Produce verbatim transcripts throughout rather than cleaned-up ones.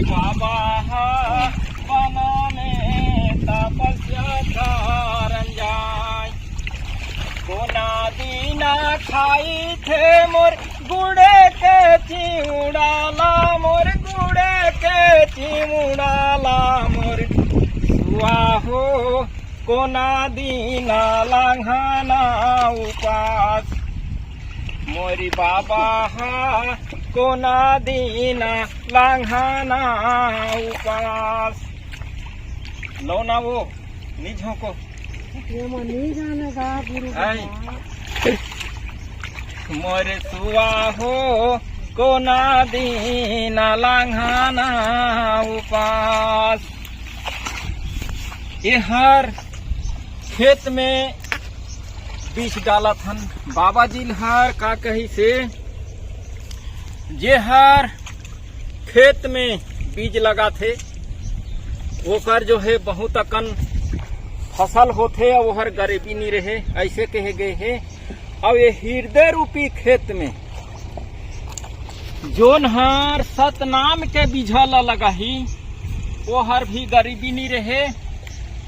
बाबा हा बन में तपस्या करन जाय। कोना दीना खाई थे मोर गुड़े के चिउड़ा ला, मोर गुड़े के चिउड़ा ला, मोर सुआ हो कोना दीना लांघना उपास। मोरी बाबा हा कोना दीना लांघना उपास। लो ना वो, नी झोंको। ये मन नहीं जाने गा गुरु आई। बाबा। मोर सुआ हो कोना दीना लांघना उपास। ये हर खेत में बीज डालत हन। बाबा जी हर का कही से, जे हर खेत में बीज लगाथे, ओकर जो है बहुत अकन फसल होथे, अउ ओहर गरीबी नी रहे, ऐसे कहे गए हे। अउ ये हृदय रूपी खेत में जोन हर सतनाम के बीजा ला लगाही, ओहर भी गरीबी नी रहे,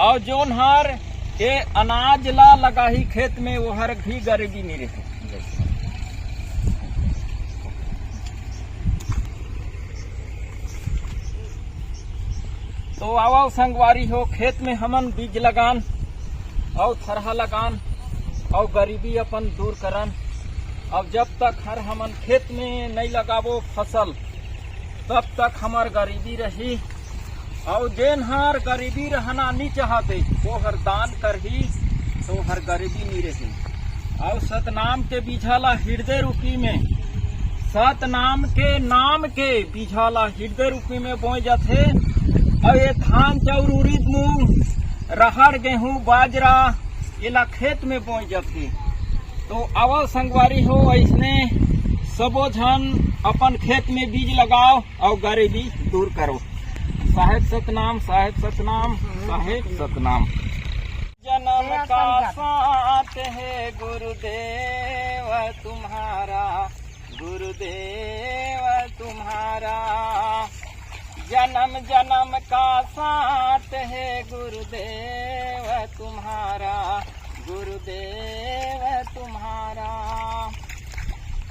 अउ जोन हर ये अनाज ला लगाही खेत में, ओहर भी गरीबी नी रहे। तो आवव संगवारी हो, खेत में हमन बीज लगान, अउ थरहा लगान, अउ गरीबी अपन दूर करन। अब जब तक हर हमन खेत में नहीं लगाबो फसल, तब तक हमर गरीबी रही। अउ जेन हर गरीबी रहना नी चाहते, वो हर दान करही, तो हर गरीबी नी रही। अउ सतनाम के बीजा ला हृदय रूपी में, सतनाम के नाम के बीजा ला हृदय रूपी में बोए जाथे। अउ ये धान, चाउर, उड़ीद, मूंग, रहड़, गेहूं, बाजरा, एला खेत में बोए जाथे। तो आवव संगवारी हो, अइसने सबो झन अपन खेत में बीज लगाव अउ गरीबी दूर करो। साहेब सतनाम, साहेब सतनाम, साहेब सतनाम। जन्म का साथ है गुरुदेव तुम्हारा, गुरुदेव तुम्हारा। जन्म जन्म का साथ है गुरुदेव तुम्हारा, गुरुदेव तुम्हारा।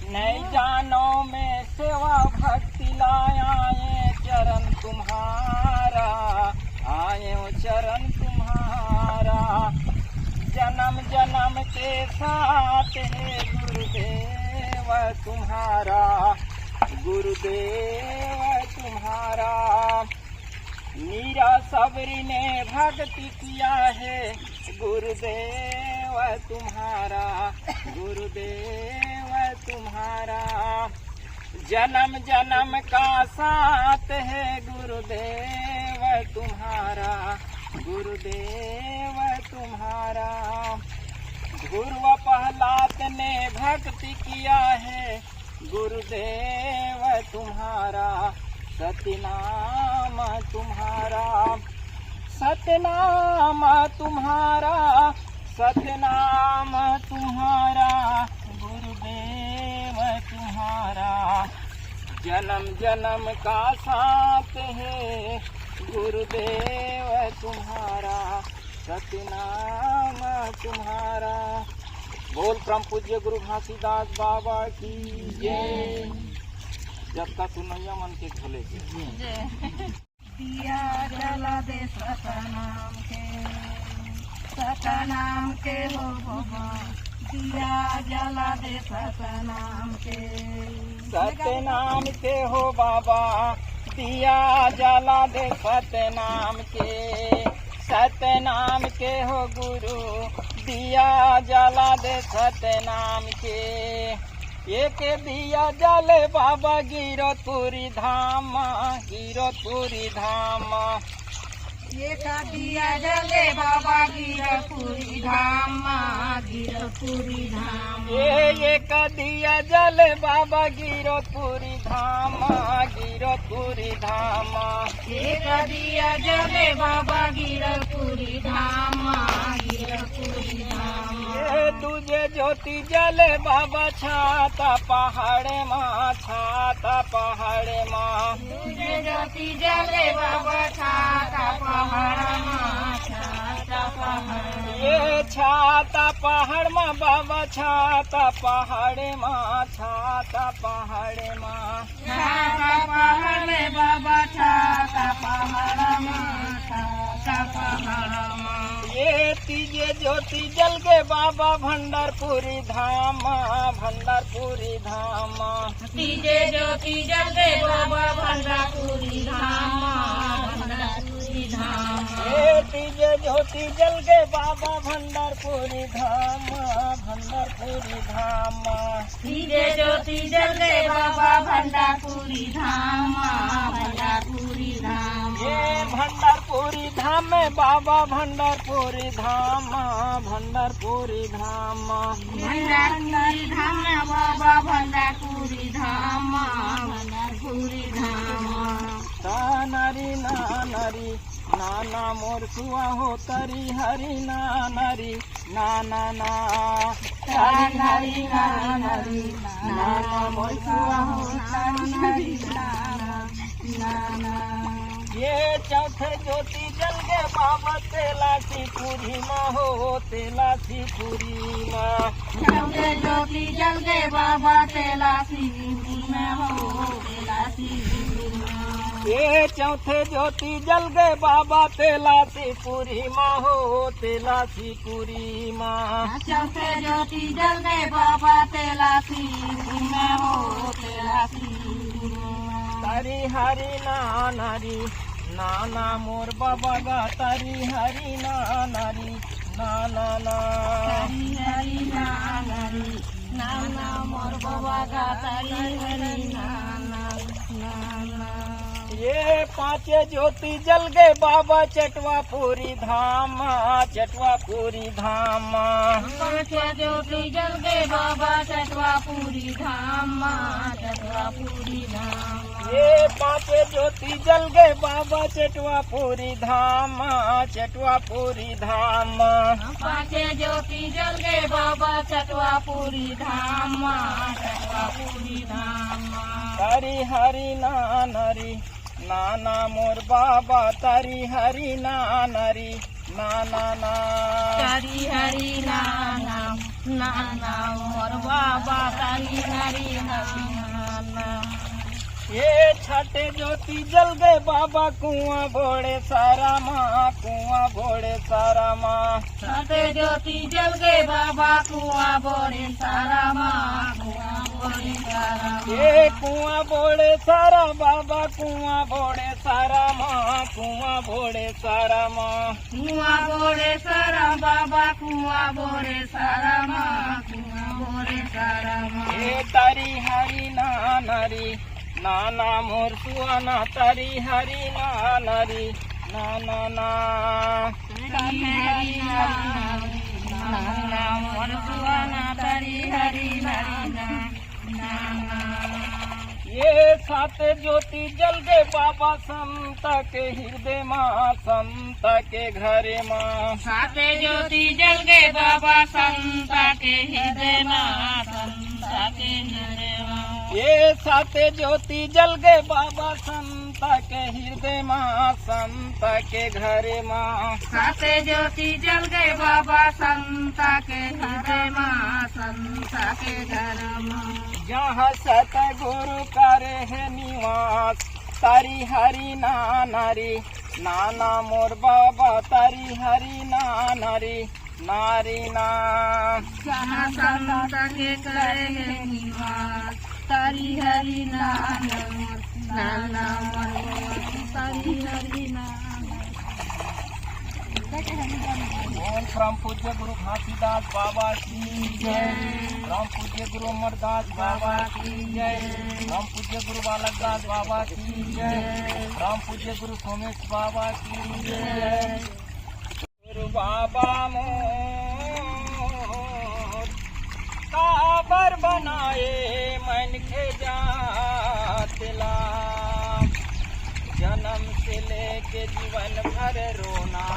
नहीं जानो मैं सेवा भक्ति लाया, ये चरण तुम्हारा, आए ओ चरण तुम्हारा। जन्म जन्म के साथ है गुरुदेव तुम्हारा, गुरुदेव तुम्हारा। मीरा सबरी ने भक्ति किया है गुरुदेव तुम्हारा, गुरुदेव तुम्हारा। जन्म जन्म का साथ है गुरुदेव तुम्हारा, गुरुदेव तुम्हारा। ध्रुव प्रहलाद ने भक्ति किया है गुरुदेव तुम्हारा, सतनाम तुम्हारा, सतनाम तुम्हारा, सतनाम तुम्हारा, गुरुदेव तुम्हारा। जन्म जन्म का साथ है गुरुदेव तुम्हारा, सतनाम तुम्हारा। बोल परम पूज्य गुरु घासीदास बाबा की जय। जब का सुनैया मन के भोले के जय। दिया जला दे सतनाम के, सतनाम के हो बाबा, दिया जला दे सतनाम के। सतनाम के हो बाबा, दिया जला दे सतनाम के, सतनाम के हो गुरु, दिया जला दे सतनाम के। एक दिया जले बाबा गिरतपुरी धाम, गिरतपुरी धाम। एक दिया जले बाबा गिरतपुरी धाम, गिरतपुरी धाम। ए एक दिया जले बाबा गिरतपुरी धाम, गिरतपुरी धाम। एक दिया जले बाबा गिरपुरी धाम, गिरपुरी धाम। ये दूजे ज्योति जले बाबा छाता पहाड़ मा, छाता पहाड़ मा। दूजे ज्योति जले बाबा छाता पहाड़ मा, छाता पहाड़। ये छाता पहाड़ मा बाबा छाता पहाड़ मा, छाता पहाड़ मा। छाता पहाड़ में बाबा छाता पहाड़ मा, छाता पहाड़ मा। ये तीजे ज्योति जल गे बाबा भंडारपुरी धाम मा, भंडारपुरी धाम मा। तीजे ज्योति जल गे बाबा भंडारपुरी धाम मा, भंडारपुरी धाम मा। ये तीजे ज्योति जल गे बाबा भंडारपुरी धाम मा, भंडारपुरी धाम मा। तीजे ज्योति जल गे बाबा भंडारपुरी धाम मा, भंडारपुरी धाम मा। ये भंडारपुरी धाम में बाबा भंडारपुरी धाम मा, भंडारपुरी धाम मा। भंडारपुरी धाम में बाबा भंडारपुरी धाम मा, भंडारपुरी धाम मा। तानरी नानरी नाना मोर सुआ हो तरी हरी नानरी ना ना ना। तारी हरी ना ना री, ना ना मोर सुआ हो, तारी हरी ना ना, ना ना। ये चौथे ज्योति जल गे बाबा तेला सिपुरी मा हो, तेला सिपुरी मा। चौथे ज्योति जल गे बाबा तेला सिपुरी मा हो, तेला सिपुरी मा। ये चौथे ज्योति जल गे बाबा तेला सिपुरी मा हो, तेला सिपुरी मा। चौथे ज्योति जल गे बाबा तेला सिपुरी मा हो, तेला सिपुरी मा। तरी हरी नानरी, नाना मोर बाबा गा, तरी हरी नानरी, ना ना ना। तरी हरी नानरी, नाना मोर बाबा गा, तरी हरी नानरी, ना ना। ये पाँचे ज्योति जल गे बाबा चटवापुरी धाम मा, चटवापुरी धाम मा। पाँचे ज्योति जल गे बाबा चटवापुरी धाम मा, चटवापुरी धाम मा। ये पाँचे ज्योति जल गे बाबा चटवापुरी धाम मा, चटवापुरी धाम मा। पाँचे ज्योति जल गे बाबा चटवापुरी धाम मा, चटवापुरी धाम मा। तरी हरी नानरी, नाना मोर बाबा तरी हरी नानरी, ना ना ना। तरी हरी ना ना, ना ना मोर बाबा तरी हरी ना ना। ये छठे ज्योति जल गे बाबा कुआं बोड़े सारा मा, कुआं बोड़े सारा मा। छठे ज्योति जल गे बाबा कुआं बोड़े सारा मा, कुआं बोड़े सारा मा। ये कुआं बोड़े सारा बाबा, कुआं बोड़े सारा मा, कुआं बोड़े सारा मा। कुआं बोड़े सारा बाबा, कुआं बोड़े सारा मा, कुआं बोड़े सारा मा। ए तरी हरी नानरी, नाना मोर सुआना तरी हरी नानरी, ना ना ना। तरी हरी नानरी, नाना मोर सुआना तरी हरी नानरी। ये सात ज्योति जल गे बाबा संत के हृदय मा, संत के घरे मा। सात ज्योति जल गे बाबा संत के हृदय मा, संत के हृदय मा। ये सात ज्योति जल गे बाबा संत के हृदय मा, संत के घरे मा। सात ज्योति जल गे बाबा संत के हृदय मा, संत के घर मा। जहाँ सतगुरु करे हे निवास, तरी हरी नानरी, नाना मोर बाबा तरी हरी नानरी, नारी ना। जहाँ संत के करे हे निवास, तरी हरी नानरी, नाना मोर बाबा तरी हरी नानरी। बोल परम पूज्य गुरु घासीदास बाबा की जय। परम पूज्य गुरु अमरदास बाबा की जय। परम पूज्य गुरु बालक दास बाबा की जय। परम पूज्य गुरु सोमेश बाबा की जय। गुरु बाबा मोर काबर बनाए मनखे जात ला, जन्म से लेके जीवन भर रोना,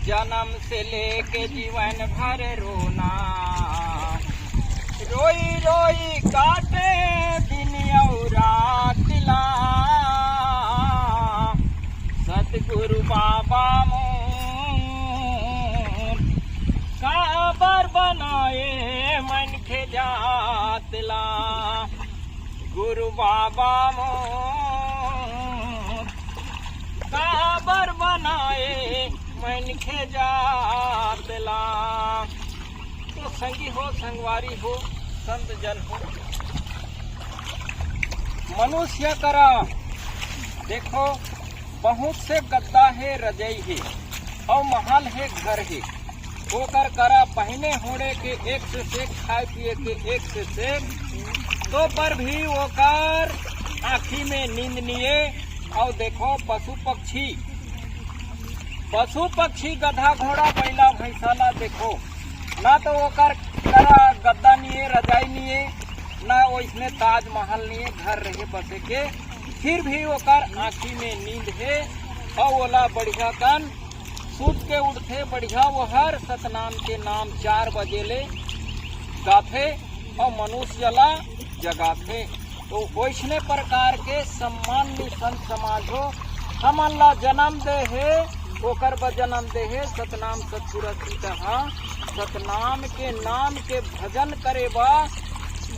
जन्म से लेके जीवन भर रोना, रोई रोई काटे दिन अउ रात ला। सतगुरु बाबा मोर काबर बनाए मनखे जात ला। गुरु बाबा मोर काबर बनाए मनखे जात ला। तो संगी हो, संगवारी हो, संत जन हो, मनुष्य करा देखो, बहुत से गद्दा हे, रजई हे, अउ महल हे, घर हे। ओकर करा पहिने होड़े के एक से सेक, खाए पिए के एक से सेक, तो पर भी ओकर आँखी में नींद निये। अउ देखो, पशु पक्षी, पशु पक्षी, गधा घोड़ा, बैला भैंसा ला देखो, ना तो ओकर करा गद्दा निये, रजाई निये, ना ओइसने ताजमहल निये घर रहे बसे के, फिर भी ओकर आँखी में नींद हे। अउ ओला बढ़िया कन सुत के उठथे, बढ़िया ओहर सतनाम के नाम चार बजे ले गाथे अउ मनुष्य ला जगाथे। तो ओइसने प्रकार के सम्माननीय संत समाज हो, हमन ला जन्म दे हे, ओकर बर जन्म दे हे सतनाम सतपुरा सीता हा। सतनाम के नाम के भजन करे बर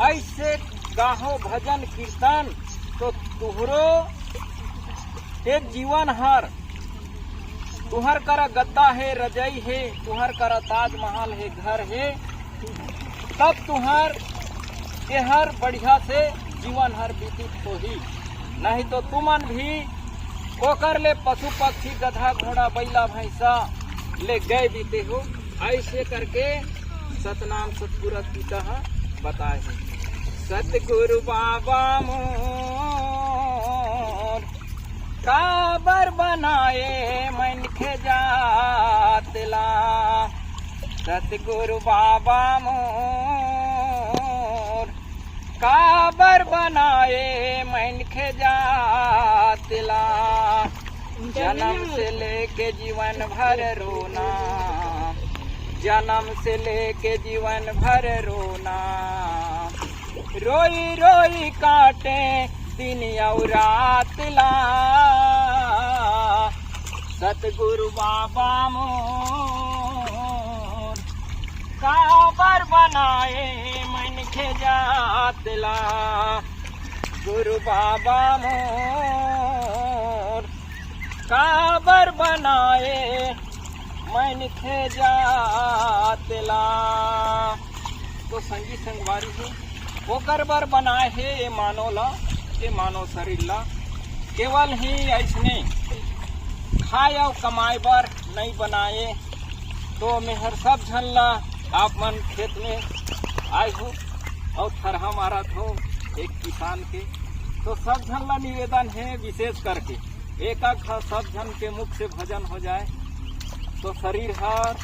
ऐसे गाहो भजन कीर्तन, तो तुहरो एक जीवन हर, तुहर करा गद्दा हे, रजई हे, तुहर करा ताजमहल हे, घर हे, तब तुहर एहर बढ़िया से जीवन हर व्यतीत होही। नहीं तो तुमन भी ओकर ले पशु पक्षी, गधा घोड़ा, बैला भैंसा ले गए बीते हो। ऐसे करके सतनाम सतपुरा सीता हा बताए हे। सतगुरु बाबा मोर काबर बनाए मनखे जात ला। सतगुरु बाबा मोर काबर बनाए मनखे जात ला। जन्म से लेके जीवन भर रोना, जन्म से लेके जीवन भर रोना, रोई रोई काटे दिन अउ रात ला। सतगुरु बाबा मोर काबर बनाए मनखे जात ला। गुरु बाबा मोर काबर बनाए मनखे जात ला। तो संगी संगवारी हो, ओकर बर बनाए हे ए मानव ला, ए मानव शरीर ला। केवल ही ऐसने खाए अउ कमाए बर नहीं बनाए। तो मेहर सब झन ला, आप मन खेत में आए हो अउ थरहा मारत हो एक किसान के, तो सब झन ला निवेदन हे विशेष करके एक आध सब झन के मुख से भजन हो जाए, तो शरीर हर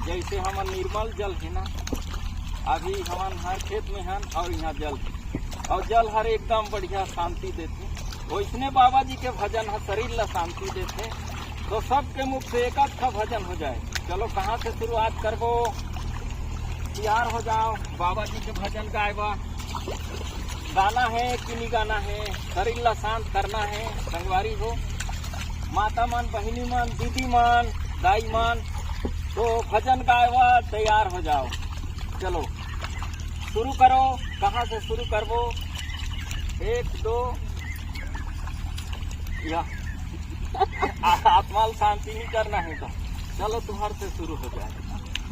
जैसे हमन निर्मल जल हे ना, अभी हमन हर खेत में हन अउ यहाँ जल हे, अउ जल हर एकदम बढ़िया शांति देथे। वैसने बाबा जी के भजन हर शरीर ला शांति देथे। तो सबके मुख से एक आध भजन हो जाए। चलो, कहाँ से शुरुआत करबो? तैयार हो जाओ, बाबा जी के भजन गाए बा। गाना हे कि नहीं गाना हे, शरीर ला शांत करना हे। संगवारी हो, माता मन, बहिनी मन, दीदी मन, दाई मन, तो भजन गाए बर तैयार हो जाओ। चलो शुरू करो, कहाँ से शुरू करबो? एक, दो, या। आत्मा ल शांति नहीं करना हे तो चलो तुम्हार से शुरू हो जाए।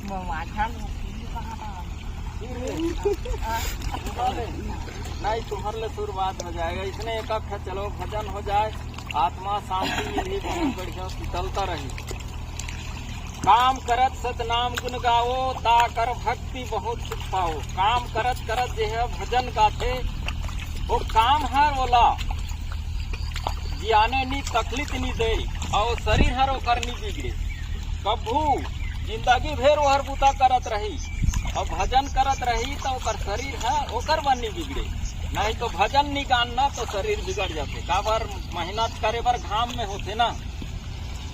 वो माझा लोग भी कहाँ बा? फिर ले। नहीं, तुम्हार ले शुरुआत हो जाएगा। इसने एक अक्ष चलो भजन हो जाए, आत्मा शांति मिलही, बहुत बढ़िया शीतलता रही। काम करत सतनाम गुण गाओ, ता कर भक्ति बहुत सुख पाओ। काम करत करत जे है भजन गाथे, वो काम हर ओला जियाने नी तकलीफ नी दे, अउ शरीर हर ओकर नी बिगड़े। कभू जिंदगी भर ओहर बूता करत रही अउ भजन करत रही, त ओकर शरीर ह ओकर बर नी बिगड़े। नहीं तो भजन नहीं गान ना तो शरीर बिगड़ जाथे। काबर, मेहनत करे बर घाम में होथे ना।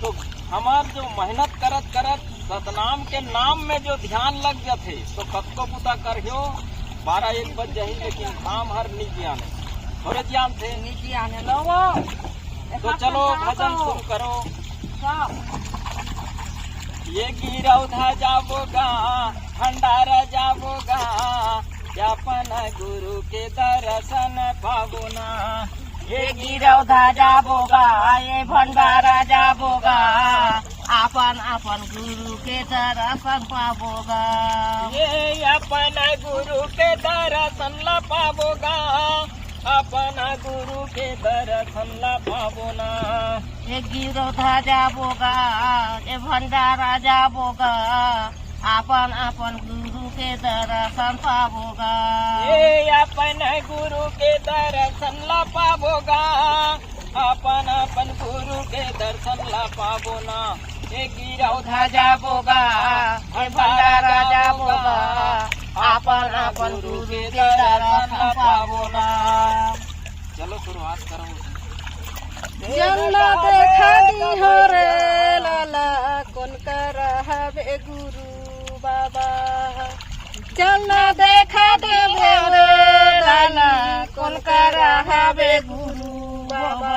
तो हमार जो मेहनत करत करत सतनाम के नाम में जो ध्यान लग जाथे तो कतको बुता करह्यो, बारह एक बज जाही लेकिन घाम हर नहीं जियाने, थोरे जियान थे। नहीं जियाने लो वो। तो चलो भजन शुरू करो। ये गिरौधा जाबो गा, भंडारा जाबो गा, अपन गुरु के दर्शन पाबो ना। ये गिरौधा जाबो गा, ये भंडारा जाबो गा, अपन अपन गुरु के दर्शन पाबो गा। ये अपन गुरु के दर्शन ला पाबो गा, अपन गुरु के दर्शन ला पाबो ना। ये गिरौधा जाबो गा, ये भंडारा जाबो गा, अपन अपन गुरु के दर्शन पाबो गा। ये अपन गुरु के दर्शन ला पाबो गा, अपन अपन गुरु के दर्शन ला पाबो ना। ये गिरौधा जाबो गा, ये भंडारा जाबो गा, अपन अपन गुरु के दर्शन ला पाबो ना। चलो शुरुआत करो। जन्म देखा दिहो रे लाला, कोन करा हवे गुरु बाबा। चल ना देखा देबे रे लाला, कोन करा हवे गुरु बाबा।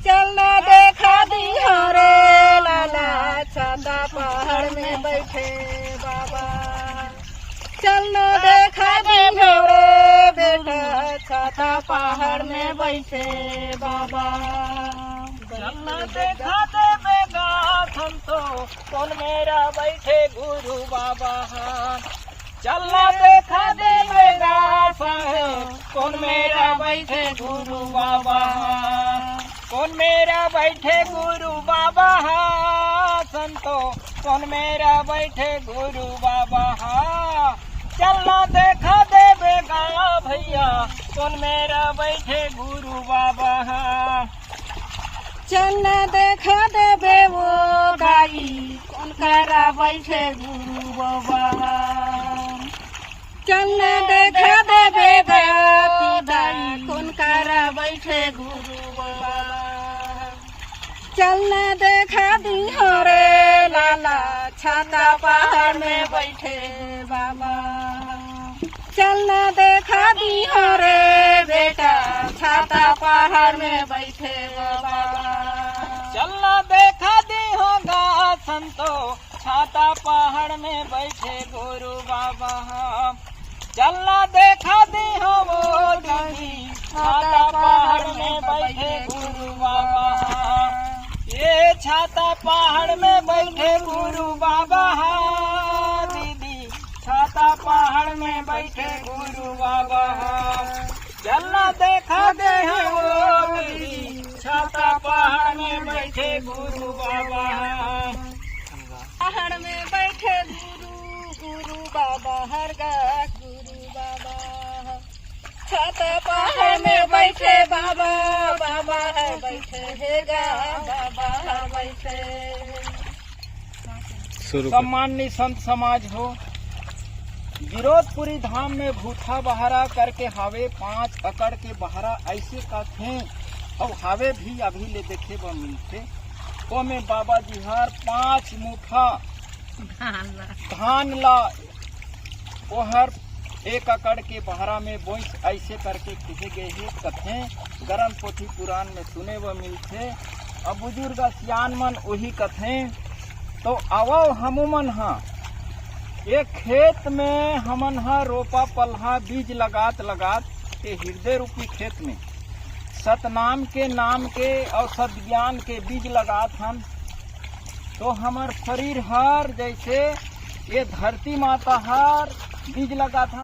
चल ना देखा दिहो रे लाला, छाता पहाड़ में बैठे बाबा। चल ना देखा दिहो रे बेटा, छाता पहाड़ में बैठे बाबा। चल ना देखा देबे गा संतो, कोन मेरा बैठे गुरु बाबा। चल ना देखा देबे गा संतो, कोन मेरा बैठे गुरु बाबा। कोन मेरा बैठे गुरु बाबा संतो, कोन मेरा बैठे गुरु बाबा। चल ना देखा देबे गा भैया, कोन मेरा बैठे गुरु बाबा। चल ना देखा देबे वो दाई, कोन करा बैठे गुरु बाबा। चल ना देखा देबे गा दाई, कोन करा बैठे गुरु बाबा। चल ना देखा दिहो रे लाला, छाता पहाड़ में बैठे बाबा। चल ना देखा दिहो रे बेटा, छाता पहाड़ में बैठे बाबा। चल ना देखा दिहो गा संतो, छाता पहाड़ में बैठे गुरु बाबा। चल ना देखा दिहो वो दीदी, छाता पहाड़ में बैठे गुरु बाबा। ये छाता पहाड़ में बैठे गुरु बाबा, दीदी छाता पहाड़ में बैठे गुरु बाबा। चल ना देखा दिहो वो दीदी, छाता पहाड़ में बैठे गुरु बाबा। पहाड़ में बैठे गुरु, गुरु बाबा हर गा गुरु बाबा। छाता पहाड़ में बैठे बाबा, बाबा है बैठे हे गा, बाबा है बैठे। शुरू कर। सम्माननीय संत समाज हो, गिरौदपुरी धाम में भूथा बहरा करके हावे, पाँच एकड़ के बहरा ऐसे कथे, अउ हावे भी अभी ले देखे बर मिलथे। ओमे बाबा जी हर पाँच मुठा धान ला धान ला ओहर एक एकड़ के बहरा में बोइस, ऐसे करके कहे गए हे कथे, गरम पोथी पुराण में सुने बर मिलथे। अब बुजुर्ग सियान मन ओही कथे। तो आवव हमू मन हा एक खेत में हमन हा रोपा पलहा बीज लगात लगात के हृदय रूपी खेत में सतनाम के नाम के और सतज्ञान के बीज लगात हन। तो हमर शरीर हर जैसे ये धरती माता हर बीज लगात हन,